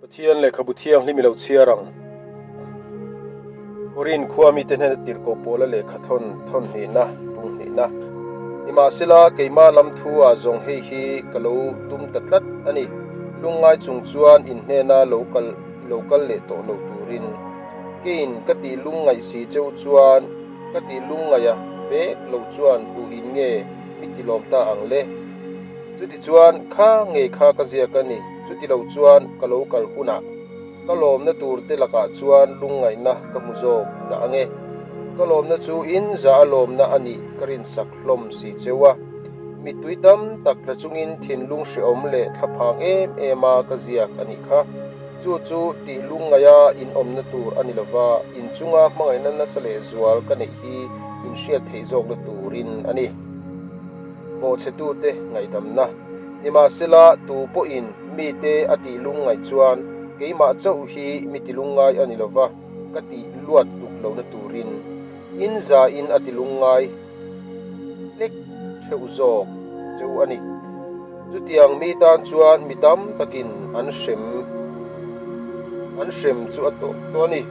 Pathian lehkhabu thianghlim i lo chhiar ang. Korin khua mite hnena tirhkoh pawla lehkha thawn thawn hnihna bung hnihna. Nimahsela, keima lam thu ah zawng hei hi ka lo tum ta tlat a ni. Lungngai chung chuan in hnena lo kal lo kal leh tawh lo turin. Keiin ka tih lungngaih si cheu chuan ka tih lungngaih a vek lo chuan tu in nge mi ti lawm ta ang le? Chutichuan, kha ngei kha ka ziak a ni, chuti lo chuan ka lo kal hunah ka lawmna tur te lakah chuan lungngaihna ka hmu zawk dah ang e. Ka lawmna chu in za a lawmna a nih ka rinsak hlawm si cheu a. Mittui tam tak tla chungin thinlung hrehawm leh thlaphang em em a ka ziak a nih kha. Chu chu tih lungngaih a in awmna tur a ni lova, inchunga hmangaihna nasa leh zual ka neih hi in hriat theih zawkna turin a ni. Bawhchhetute ngaihdamna. Nimahsela, tu pawhin mite a tih lungngaih chuan keimah chauh hi mi ti lungngai a ni lova, ka tih luat tuk lohna turin in zain a ti lungngai hlek theuh zawk cheu a ni. Chutiang mi tan chuan mi tam takin an hrem an hrem chu a tawh tawh a ni.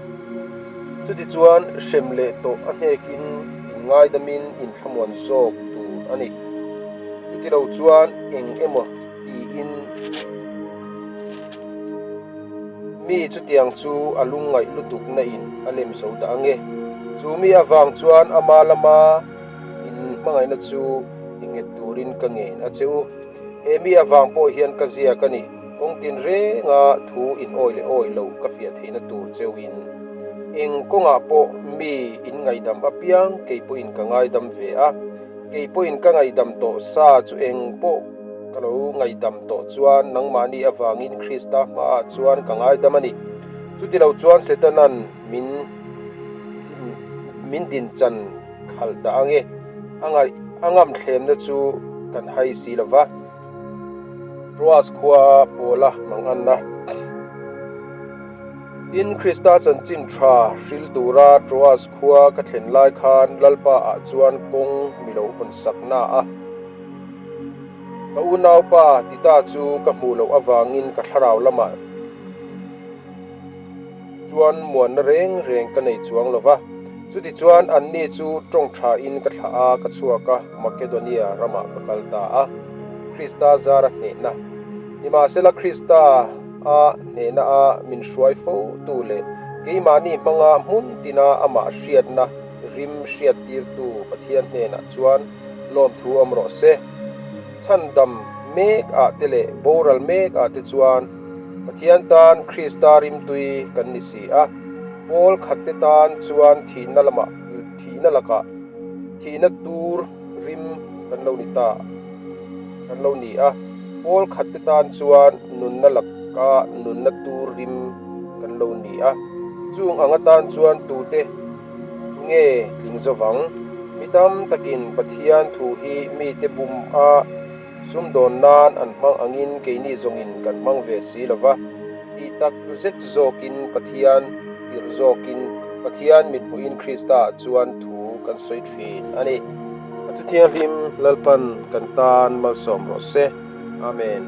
Chutichuan hrem leh tawh a hnekin inngaidamin inthlamuan zawk tur a ni. Chutilo chuan eng emaw tiin mi chutiang chu a lungngaih lutuk na in a lem zo dah ange. Chu mi avang chuan ama lama in hmangaihna chu i nghet turin ka ngen a che u. He mi avang pawh hian ka ziak a ni. Kawng tin renga thu in awi leh awi loh ka fiah theihna tur cheuhin eng kawngah pawh mi in ngaihdam apiang kei pawhin ka ngaidam ve a. Kei pawhin ka ngaihdam tawh sa chu eng pawh ka lo ngaihdam tawh chuan nangmahni avangin Krista hmaah chuan ka ngaidam a ni. Chutilo chuan Setana'n min min dinchan khalh dah ange. A ngaih a ngam thlemna chu kan hai si lo va. Troas khua Paula manganna. Tin, Krista chanchin tha hril tura Troas khua ka thlen lai khan Lalpa ah chuan kawng mi lo hawn sak na a. Ka unaupa Tita chu ka hmuh loh avangin ka thlarau lamah chuan muanna reng reng ka nei chuang lo va. Chutichuan anni chu tawng thain ka thlah a, ka chhuak a, Makedonia ramah ka kal ta a. Krista zara hnehna. Nimahsela Krista a hnehna a min hruai fo tu leh keimahni hmanga hmun tina amah hriatna rim hriattirtu Pathian hnenah chuan lawmthu awm rawh se. Chhandam mek ah te leh boral mek ah te chuan Pathian tan Krista rimtui kan ni si a, pawl khat te tan chuan thihna lamah thihna lakah thihna tur rim kan lo ni ta kan lo ni a, pawl khat te tan chuan nunna laka nunna tur rim kan lo ni a, chung ang atan chuan tute nge tling zovang? Mi tam takin Pathian thu hi mite bum a sumdawn nan an hmang angin keini zawngin kan hmang ve si lo va, tih tak zet zawkin Pathian tirh zawkin Pathian mithmuhin Krista ah chuan thu kan sawi thin a ni. A thuthianghlim Lalpan kan tan malsawm rawh se. Amen.